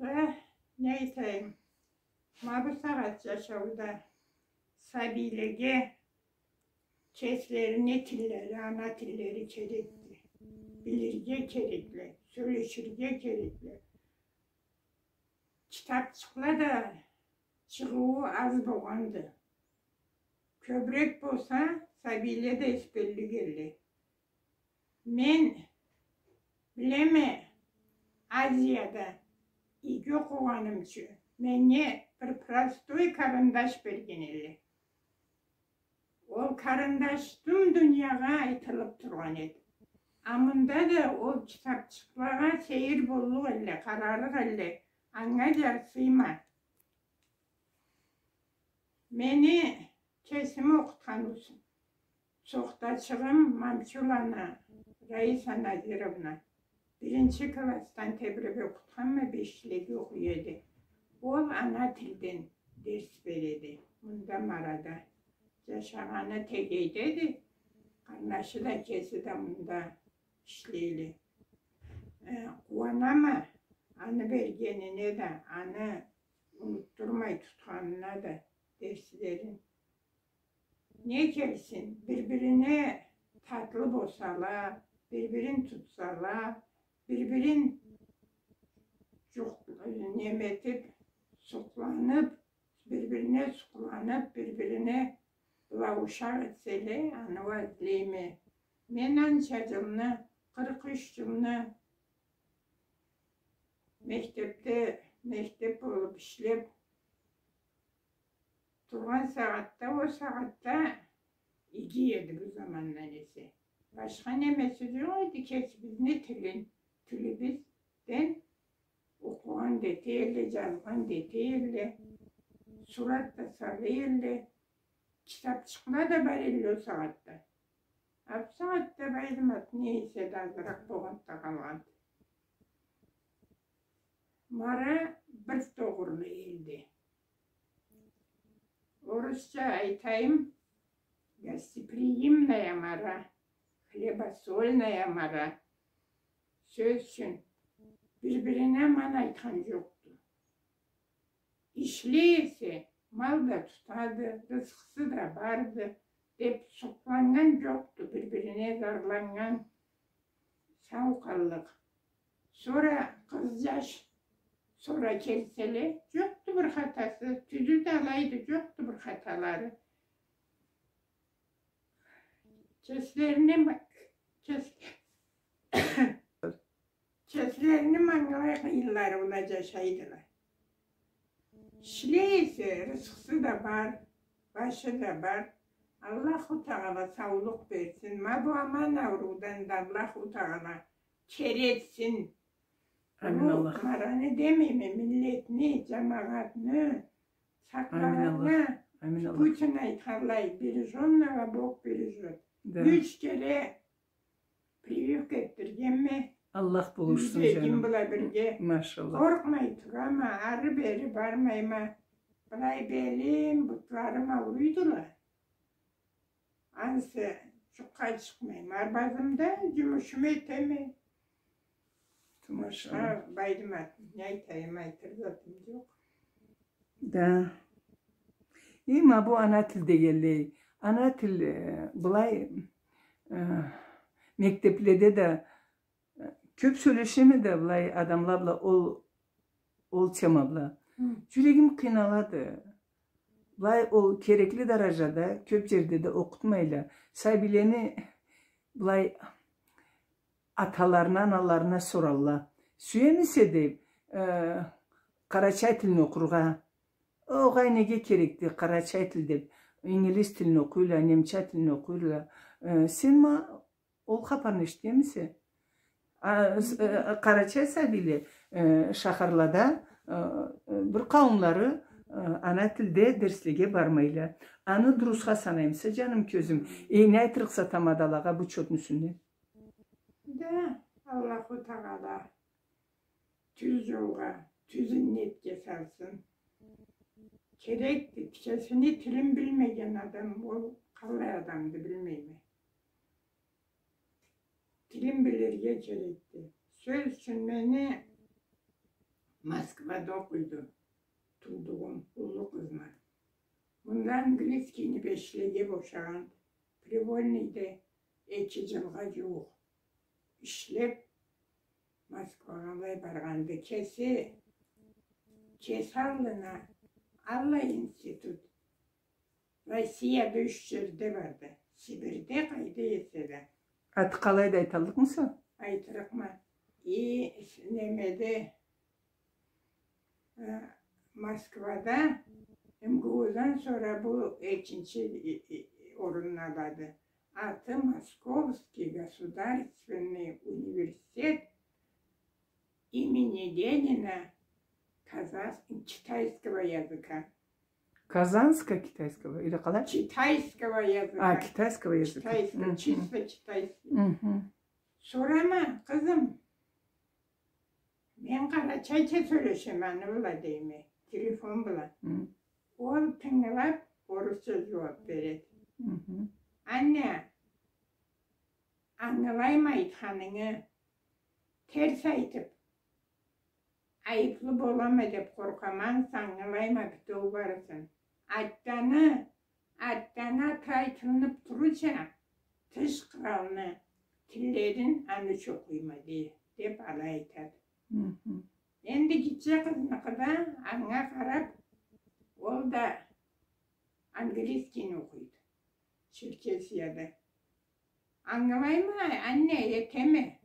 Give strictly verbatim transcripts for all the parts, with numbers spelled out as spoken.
Э, не айтайым? Ма бу сагъат джашауда сабийлеге кеслерине тиллери, ана тиллери керекди. Билирге керекле, сёлеширге керекле. Китапчыкъла да чыгъыуу аз болгъанды. Кёбюрек болса, сабийле да эсберлик элле. Мен билеме, Азияда иги окъугъаным ючюн меннге бир простой карандаш берген элле. Ол карандаш тым дуниягъа айтылып тургъан эди. А мында да ол китапчыкълагъа сейир боллукъ элле, къарарыкъ элле, анга джарсыйма. Мени кесими окъутхан ус-, сохтачыгъым Мамчулана Раиса Назировна. Биринчи классдан тебреб окъутханма, бешлеге окъуй эди. Ол ана тилден дерс береди. Мында Марада. Джашагъаны Тегейдеди. Къарнашы да, кеси да мында ишлейле. Э, къууанама аны бергенине да, аны унутдурмай тутханына да дерслерин. Не келсин, бир-бирине татлы болсала, бир-бирин тутсала, бир-бирин джукъ-, неме этип, сукъланып, бир-бирине сукъланып, бир-бирине былай ушакъ этселе, аны уа излейме. Мен анча джылны, къыркъ юч джылны мектепде, мектеп болуп ишлеп тургъан сагъатда, ол сагъатда иги эди бу замандан эсе. Башха немеси джокъ эди, кесибизни тилин, тилибизден окъугъан да эте элле, джазгъан да эте элле, сурат да сала элле, китапчыкъла да бар элле ол сагъатда. А бу сагъатда, байдымат, не эсе да азыракъ болгъанды да къалгъанды. Мара бир тогъурлу элди. Орусча айтайым, гостеприимная Мара, хлебосольная Мара. Сёз ючюн, бир-бирине аман айтхан джокъду. Ишлей эсе, мал да тутады, рысхысы да барды, деп сукъланнган джокъду, бир-бирине зарланнган, сау къаллыкъ. Сора къыз джаш, сора келселе, джокъду бир хатасы, тюзю да алайды, джокъду бир хаталары. Кеслерине ма-, кес-, кеслерини мангылай къыйынлары бла джашайдыла. Ишлей эсе, рысхысы да бар, башы да бар. Аллаху Тагъала саулукъ берсин. Ма бу аман ауруудан да Аллаху Тагъала кери этсин. Амин, Аллах. Мараны демейме, миллетни, джамагъатны, сакълагъанына. Амин, Аллах. Амин, Аллах. Путин айтханлай, бережённого Бог бережёт. Да. Юч кере прививка этдиргенме. Аллах болушсун, джаным. Бла бирге. Машаллах. Къоркъмай турама, ары-бери бармайма. Былай белим, бутларым ауруйдула. Ансы джукъгъа чыкъмайма. Арбазымда джумушуму этеме. Машаллах. Башха, байдымат, не айтайым, айтыр затым джокъ. Да. Э, ма бу ана тил дегенлей. Ана тил, э, былай, э, мектепледе да, э, кёп сёлешеме да былай адамла бла ол, ол тема бла. Хы. Джюрегим къыйналады. Былай ол керекли даражада кёп джерде да окъутмайла. Сабийлени былай аталарына, аналарына соралла. Сюемисе деп, э, къарачай тилни окъургъа. Огъай, неге керекди къарачай тил деп, ингилиз тилни окъуйла, немча тилни окъуйла. Э, сен ма ол хапарны эшитгенмисе? А, с-, э, къарачай сабийле, э, шахарлада, э, э, бир къауумлары, э, ана тилде дерслеге бармайла. Аны дурусха санаймыса, джаным, кёзюм? Э, не айтырыкъса тамадалагъа бу чотну юсюнден? Да, Аллаху Тагъала тюз джолгъа, тюз иннетге салсын. Керекди, кесини тилин билмеген адам, ол къаллай адамды, билмейме. Тилин билирге керекди. Сёз ючюн, мени Москвада окъуйду. Туудугъум уллу къызма. Мында английскийни бешлеге бошагъанды. Привольныйде эки джылгъа джууукъ ишлеб, Москвагъа алай баргъанды. Кеси, кеси аллына аллай институт Россияда юч джерде барды. Сибирде, къайда эсе да. Аты къалайды, айталлыкъмыса? Айтырыкъма. И, с-, немеде, э, Москвада МГУ-дан сора бу экинчи, и, и, орунну алады. Аты Московский государственный университет имени Ленина казахс-, китайского языка. Казанско-китайского или къалай? Китайского языка. А, китайского языка. Китайский, мгм, чисто китайский. Мгм. Сорама, къызым, мен къарачайча сёлешеме аны бла, дейме, телефон бла. Мгм. Ол тынгылаб, орусча джууаб береди. Мгм. Анне, ангылайма айтханынгы, терс айтыб, айыблы болама деб къоркъама, ансы ангылайма битеу барысын. Артданы, артданы аты айтылыныб турурча, тыш къралны тиллерин аны ючюн окъуйма, дей, деб алай айтады. Мгм. Энди гитче къызныкъыда анга къараб, ол да английскийни окъуйду. Черкесияда. Ангылайма, анне, этеме.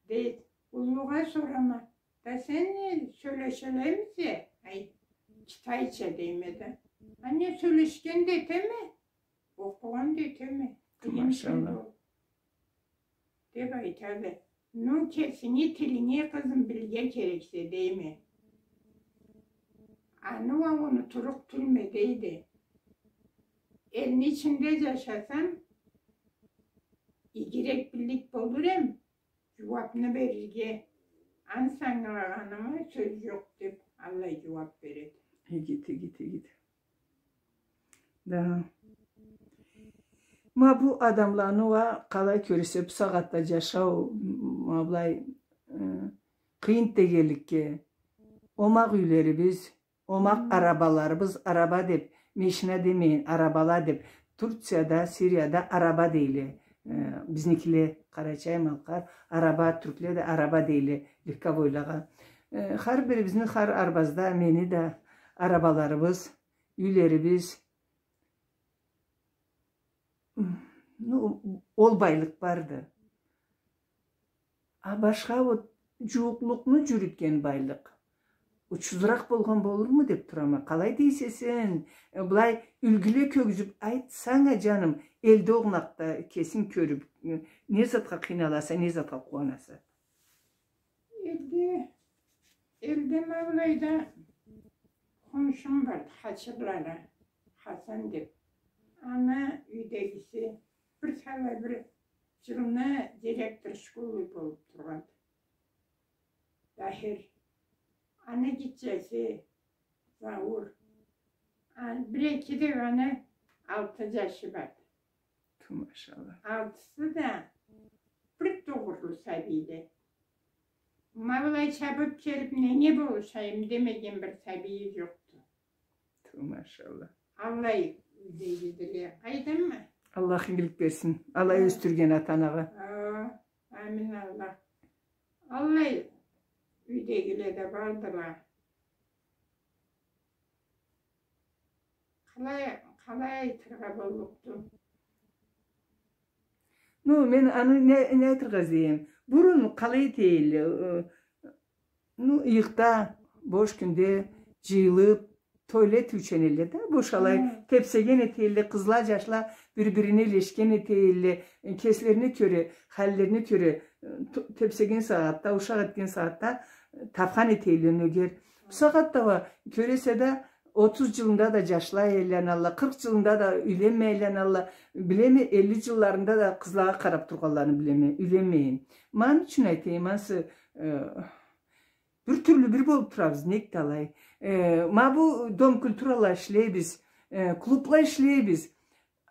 Дейди, уллугъа сорама. Да сен не, сёлешелемисе? Ай, китайча, дейме да. Анне, сёлешген да этеме, окъугъан да этеме. Тилим тил ол. Машалла. Деб айтады. Ну, кесинги тилинги, къызым, билирге керексе, дейме. Аны уа унутурукъ тюлме, дейди. Элни ичинде джашасам, игирек биллик болур эм, джууабны берирге, ансы ангылагъаныма сёз джокъ, деб, аллай джууаб береди. Игит, игит, игит. Да. Ма бу адамланы уа къалай кёресе, бусагъатда джашау, ма былай, э, къыйын дегенликге, омакъ юйлерибиз, омакъ арабаларыбыз, араба деб, машина демейин, арабала деб, Турцияда, Сирияда араба дейле, э, бизникиле, къарачай-малкъар, араба, тюркле да араба дейле легковойлагъа. Э, хар бирибизни, хар арбазда, мени да арабаларыбыз, юйлерибиз, ну, ол байлыкъ барды. А башха вот джууукълукъну джюрютген байлыкъ учузуракъ болгъан болурму деб турама. Къалай дейсе сен, э, былай юлгюле кёргюзюб айтсанг а, джаным, элде огъуна да кесинг кёрюб, э, не затха къыйналаса, не затха къууанаса? Элде, элде ма былайда хоншум барды, Хачирланы Хасан деб. Аны юйдегиси бир талай бир джылны директор школы болуб тургъанды. Тахир. Аны гитчеси Заур. А, бир-эки да аны алты джашы барды. Ту, машалла. Алтысы да бир туугъуру сабийле. Ма былай чабыб келиб, ненге болушайым демеген бир сабийи джокъду. Ту, машалла. Аллай юйдегиле. Къайдамы? Аллах игилик берсин. Алай ёсдюрген ата-анагъа. А, амин, Аллах. Аллай юйдегиле да бардыла. Къалай, къалай айтыргъа боллукъду? Ну, мен аны не, не айтыргъа излейме? Бурун къалай эте элле, э, ну, ыйыкъда, бош кюнде джыйылыб, тойла этиучен элле да, бош алай, хы, тепсеген эте элле, къызла, джашла бир-бирине илешген эте элле, э, кеслерине кёре, халлерине кёре, э, т-, тепсеген сагъатда, ушакъ этген сагъатда, э, табхан эте элле, нёгер. Бусагъатда уа кёресе да, отуз джылында да джашла айланалла, къыркъ джылында да юйленмей айланалла, билеме, элли джылларында да къызлагъа къараб тургъанларын билеме, юйленмейин. Ма аны ючюн айтайым, ансы, э, бир тюрлю бир болуб турабыз, нек да алай. Э, ма бу дом культурала ишлейбиз, э, клубла ишлейбиз.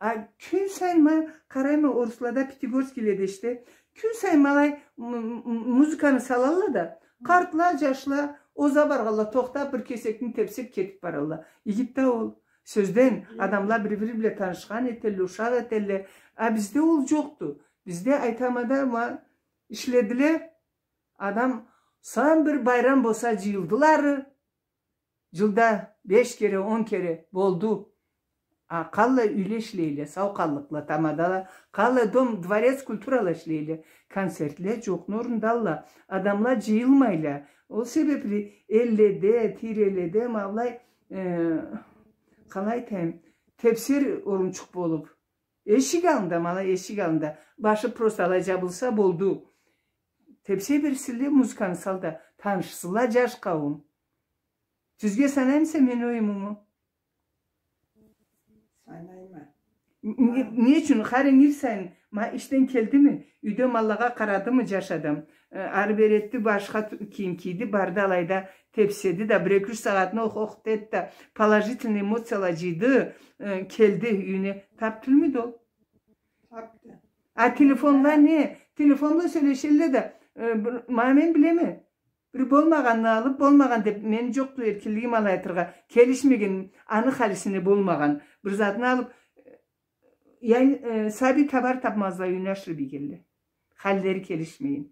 А кюн сайын ма къарайма, оруслада, пятигорскийледе ишде, кюн сайын ма алай м-, м-, музыканы салалла да, Къартла, джашла, оза баргъанла, тохтаб, бир кесекни тебсеб кетиб баралла. Игиди да ол. Сёзден, адамла бир-бири бла танышхан этелле, ушакъ этелле. А бизде ол джокъду. Бизде айтама да, ма, ишледиле. Адам сау бир байрам болса джыйылдыла ары. Джылда беш кере, он кере болду. А къаллай юйле ишлейле, сау къаллыкъла тамадала, къаллай дом, дворец культурала ишлейле. Концертле джокъну орнундалла. Адамла джыйылмайла. Ол себебли элледе, тийреледе, ма былай, э, къалай айтайым, тебсер орунчукъ болуб. Эшик аллында, ма былай эшик аллында. Башы просто алай джабылса болду. Тебсе берсинле, музыканы сал да, танышсынла джаш къауум. Тюзге санаймыса мени оюмуму? Санайма. Н-, не, не ючюн? Хар ингир сайын, ма, ишден келдими, юйде маллагъа къарадымы джаш адам? Э, ары-бери этди, башха ту-, кийим кийди, барды алайда, тебседи да, бир эки-юч сагъатны ох-ох этди да, положительный эмоцияла джыйды, э, келди юйюне. Таб тюлмюдю ол? Табды. А телефонла не? Телефонла сёлешелле да, э, бир, ма мен билеме. Бир болмагъанны алыб, болмагъан деб, мени джокъду эркинлигим алай айтыргъа. Келишмеген, аны халисине болмагъан. Бир затны алыб, э, яни, э, сабий табар-табмазла юйюне ашырыб ийгенле. Халлери келишмеген.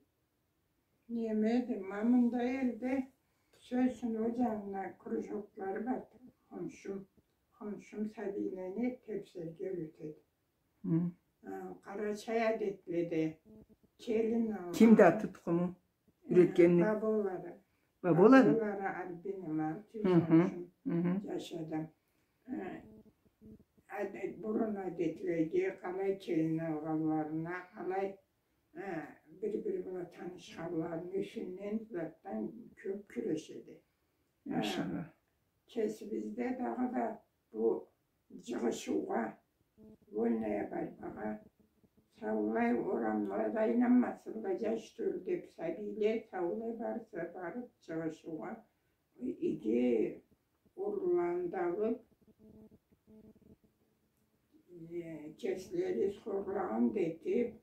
Немеди, ма мында элде, сёз ючюн, ол джанына кружоклары бар. Хоншум, хоншум сабийлени тебсерге юретеди. Хы. А, къарачай адетледе келин алгъан. Кимди аты, тукъуму? Юретгенни? Баболары. Баболары? Баболары Альбина, ма, тюз хоншум, хы, хы, джаш адам. Э, адет, бурун адетлеге, къалай келин алгъанларына, къалай, э, бир-бири бла танышханларыны юсюнден затдан кёб кюрешеди. Э, машалла. Кесибизде дагъыда бу джыгъышыугъа, вольная борьбагъа, саулай орамлада айланмасынла джаш тёлю деб, сабийле саулай барса барыб джыгъышыугъа, иги урландалыб, э, кеслери сорлагъан да этиб,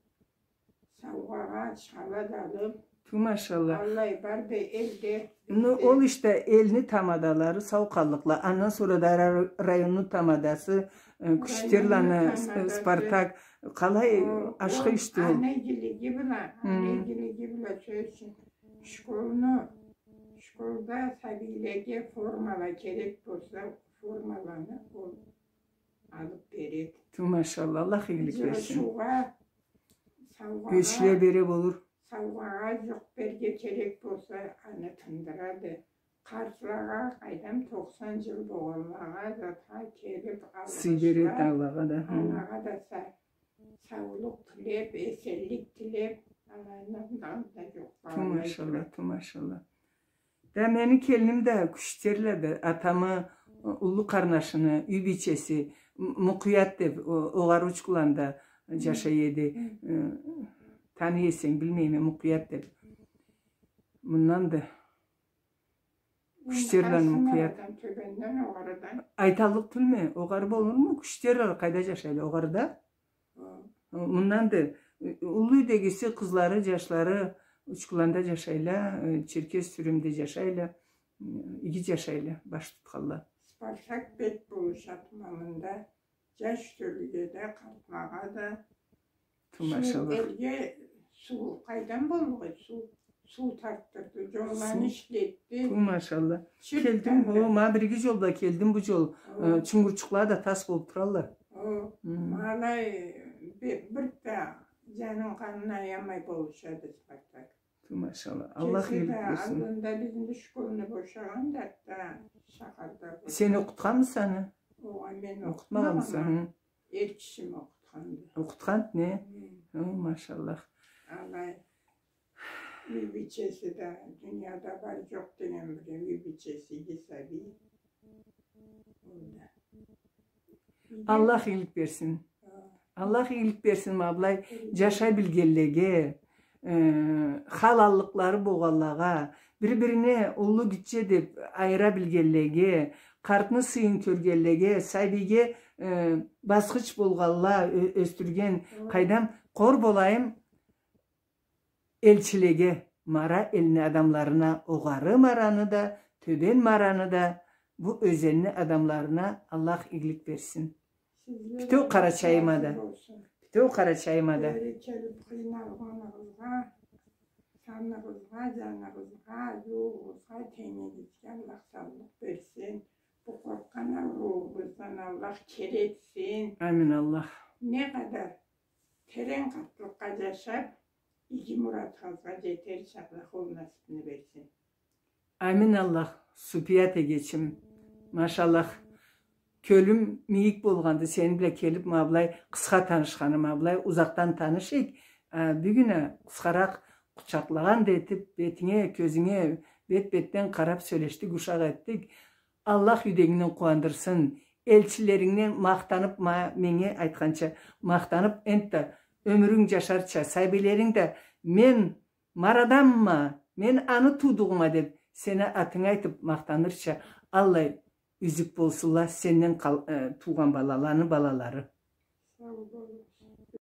саугъагъа, ачхала да алыб. Ту машалла. Аллай барды элде. Ну, ол ишде элни тамадалары, сау къаллыкъла. Андан сора да ра-, районну тамадасы, э, Кючтерланы, э, Спартак. Къалай ашхы ишди ол. Аны игилиги бла, аны игилиги бла, сёз ючюн, школну, школда сабийлеге формала керек болса, формаланы ол алыб береди. Ту машалла, Аллах игилик берсин. Джыгъышыугъа, саугъагъа, ёчле бере болур. Саугъагъа джукъ берге керек болса, аны тындырады. Къартлагъа, къайдам, токъсан джыл болгъанлагъа, затха келиб, сый береди, алгъышла, Аллахха да. Хы. Алагъа да са-, саулукъ тилеб, эсенлик тилеб, аланы да, да джукъ. Ту машалла, ту машалла. Да мени келиним да Кючтерледи, атамы, э, уллу къарнашыны юй бийчеси, М-, Мукъуят деб, о-, огъары Учкуланда джашай эди. Хы. Э, таный эсенг, билмейме, Мукъуят деб. Мынданды. Кючтерланы Мукъуят. Тёбенден, огъарыдан. Айталлыкъ тюлме, огъары болурму? Кючтерланы къайда джашайла? Огъарыда? Хы. Мынданды, э, уллу юйдегиси, къызлары, джашлары Учкуланда джашайла, э, черкес тюремде джашайла, э, иги джашайла, баш тутханла. Спартак бек болушады ма мында, джаш тёлюге да, къартлагъа да. Ту машалла. Суу, элге суу къайдан боллукъ эди? Суу, суу тартдырды, джолланы ишлетди. Ту машалла. Келдим, хо, ма бирги джолда келдим бу джол. Хо. Э, чунгурчукъла да тас болуб туралла. Хо. Хы. Ма алай бир, бир да джанын, къанын аямай болушады Спартак. Ту машалла. Аллах игилик берсин. Кеси да аллында бизни школну бошагъанды, атта шахарда. Сен окъутханмыса аны? Огъай, мен окъутмагъанма. Окъутмагъанмыса, хы. Эр кишим окъутханды. Окъутханды не? Хы. О, машаллах. Алай. Юй бийчеси да, дунияда бар-джокъ деген бир юй бийчеси, иги сабий. Ол да. Аллах игилик берсин. Аллах игилик берсин, ма былай джашай билгенлеге, э, халаллыкълары болгъанлагъа, бир-бирине уллу-гитче деб айыра билгенлеге, къартны сыйын кёргенлеге, сабийге, э, басхыч болгъанла, ё-, ёсдюрген, къайдам, къор болайым, элчилеге, Мара элни адамларына, огъары Мараны да, Тёбен Мараны да, бу ёзенни адамларына Аллах игилик берсин. Сизге бютеу да Къарачайыма да. Разы болсун. Бютеу Къарачайыма да. Бери келип къыйналгъаныгъызгъа, саныгъызгъа, жаныгъызгъа, жууугъузгъа, тенгигизге Аллах саулукъ берсин. Бу къоркъгъан аурууугъуздан Аллах кери этсин. Амин, Аллах. Не къадар терен къатлыкъгъа жашап, иги муратыгъызгъа жетерча Аллах ол насыпны берсин. Амин Аллах, Супият эгечим. Машаллах, кёлюм мийик болгъанды сени бла келип, ма былай къысха танышханыма, былай узакъдан таныш эдик. А, бюгюн а къысхаракъ къучакълагъан да этип, бетинге, кёзюнге бет-бетден къарап сёлешдик, ушакъ этдик. Аллах юйдегингден къууандырсын. Элчилерингден махтанып, ма-, меннге айтханча, махтанып, энтда ёмюрюнг жашарча, сабийлеринг да, мен Мараданма, мен аны туудугъума деп, сени атынгы айтып махтанырча, аллай юзюк болсунла сенден къал-, э, туугъан балаланы балалары. Сау болугъуз.